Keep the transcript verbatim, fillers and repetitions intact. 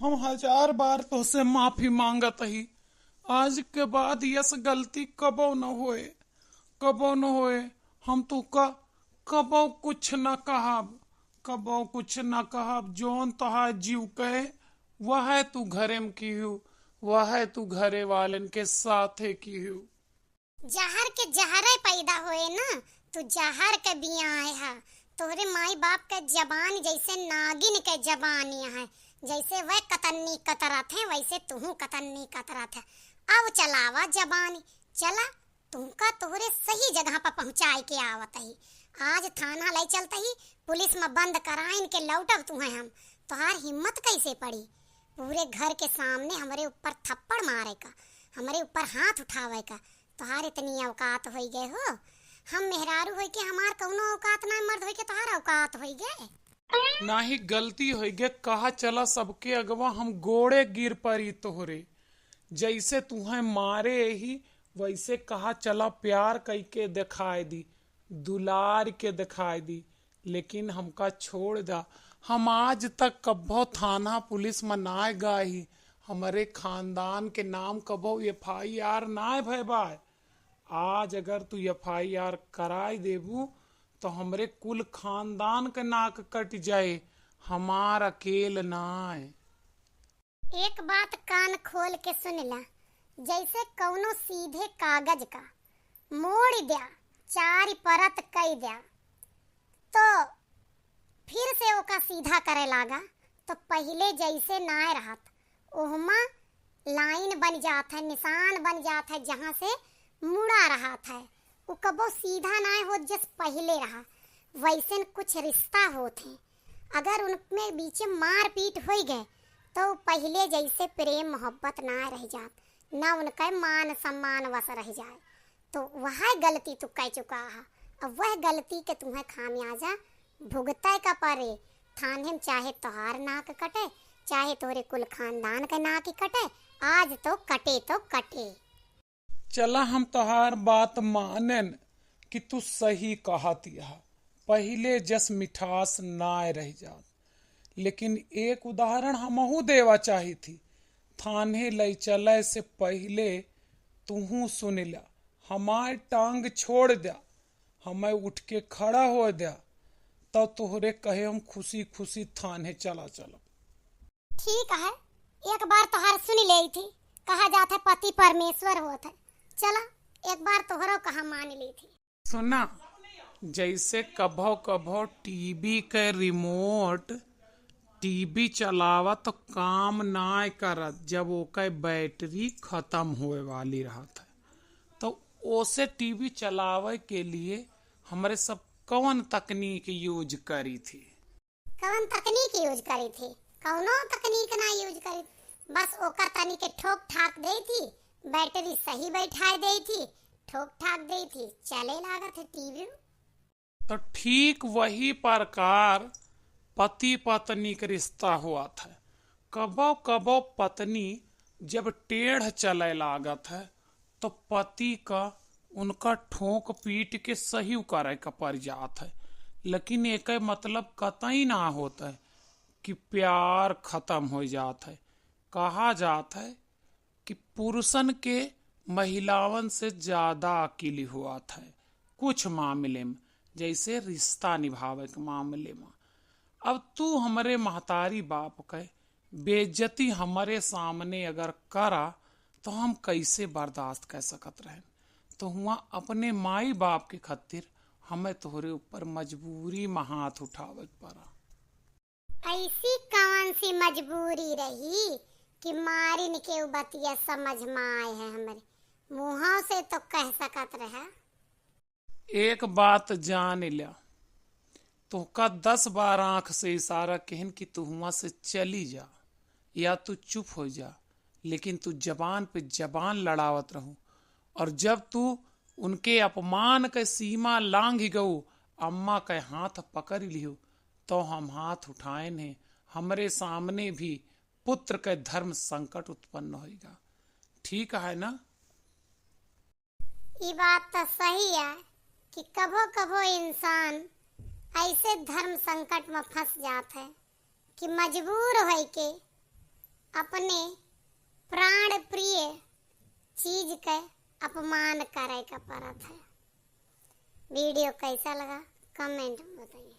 हम हजार बार तोहसे माफी मांगत ही, आज के बाद यस गलती कबो न होए, कबो न होए। हम तोहका कबो कुछ न कहब, कबो कुछ न कहब। जौन तोहार जीव कहे, वह तू घरे में किहू, वह तू घरे वालन के साथे किहू। जहर के जहरे पैदा होए ना, तू जहर के बियाए ह। तोहरे माई बाप के जबान जैसे नागिन के जबानी है, जैसे वह कतन्नी कतरत है, वैसे तुहू कतन्नी कतरत है। अब चलावा जबानी, चला, तुमका तोहरे सही जगह पर पहुँचाए के आवत ही। आज थाना ले चलत ही, पुलिस में बंद कराइन के लौटब तुहें हम। तोहार हिम्मत कैसे पड़ी पूरे घर के सामने हमरे ऊपर थप्पड़ मारे का, हमरे ऊपर हाथ उठावे का? तोहार इतनी औकात होई गए हो? हम मेहरारू होई के हमार कौनो औकात ना, मर्द होई के तोहार औकात होई गए। नाही गलती होई गए, कहा चला सबके अगवा हम गोड़े गिर परी तोहरे। जैसे तुहें मारे ही वैसे कहा चला प्यार कई के दिखाए दी, दुलार के दिखाए दी, लेकिन हमका छोड़ दा। हम आज तक कब्बो थाना पुलिस में नाय गा ही, हमरे खानदान के नाम कब्बो एफ आई आर नाय भय बाय। आज अगर तू एफ आई आर कराए देबू तो हमरे कुल खानदान के नाक कट जाए, हमार अकेल नाय। एक बात कान खोल के सुन ला, जैसे कौनो सीधे कागज का मोड़ द्या, चार परत कई द्या, तो फिर से ओका सीधा करे लागा, तो पहिले जैसे नाय रहत, ओहमा लाइन बन जात है, निशान बन जात है, जहाँ से मुड़ा रहत है। उ कबो सीधा नाय होत, जस पहिले रहा। वैसन कुछ रिश्ता होत है, अगर उनमें बीच मारपीट होई गए, तो पहिले जैसे प्रेम मोहब्बत ना रह जात, ना उनका मान सम्मान वस रह जाए। तो वह गलती तू कह चुका है, अब वह गलती के तुम्हें खामियाजा भुगते का परे। थाने में चाहे तोहार नाक कटे, चाहे तोहरे कुल खानदान के नाक कटे, आज तो कटे तो कटे। चला हम तोहार बात मानेन कि तू सही कहत यह, पहिले जस मिठास नाय रह जात। लेकिन एक उदाहरण हमहू देवा चाही थी। थाने लई चले से पहिले तुहू सुन ला, हमार टांग छोड़ द्या, हमें उठ के खड़ा हो द्या, तब तोहरे कहे हम खुशी खुशी थाने चला चलब। ठीक है, एक बार तोहार सुन ले थी, कहा जात है पति परमेश्वर होत है। चला, एक बार तोहरो कहा मान ले थी। सुना, जैसे कभो कभो टीवी के रिमोट, टीवी चलावा तो काम नाय करत, जब ओके बैटरी खत्म होए वाली रहत है, तो ओसे टीवी चलावे के लिए हमरे सब कौन तकनीक यूज करी थी? कौन तकनीक यूज करी थी? कौनो तकनीक ना यूज करी, बस ओकर तनी के ठोक ठाक दे थी, बैटरी सही बैठाए दे थी, ठोक ठाक दे थी, चले लागत है टीवी। तो ठीक वही प्रकार पति पत्नी के रिश्ता होत है। कबो कबो पत्नी जब टेढ़ चले लागत है, तो पति का उनका ठोक पीट के सही करे का पड़ जात है। लेकिन एके मतलब कतई ना होत है कि प्यार खत्म हो जात है। कहा जात है कि पुरुषन के महिलावन से ज्यादा अकिल होत है कुछ मामले में, जैसे रिश्ता निभावे के मामले में। अब तू हमरे महतारी बाप के बेइज्जती हमरे सामने अगर करा, तो हम कैसे बर्दाश्त कर सकत रहेन? तो हुआ अपने माई बाप के खातिर हमें तोहरे ऊपर मजबूरी में हाथ उठावे के पड़ा। ऐसी कौन सी मजबूरी रही कि मारिन के उ बतिया समझ में आए है? हमरे मुँहों से तो कह सकत रहा। एक बात जान ल्या, तोहका दस बार आँख से इशारा कहन कि तू हुआं से चली जा या तू चुप हो जा, लेकिन तू जबान पे जबान लड़ावत रहू। और जब तू उनके अपमान के सीमा लांघ गऊ, अम्मा के हाथ पकड़ लियो, तो हम हाथ उठाएन है, हमरे सामने भी पुत्र के धर्म संकट उत्पन्न होइगा। ठीक है ना? ई बात तो सही है कि कभो कभो इंसान ऐसे धर्म संकट में फंस जात है कि मजबूर होइके अपने प्राण प्रिय चीज के अपमान करे का परत है। वीडियो कैसा लगा, कमेंट में बताइए।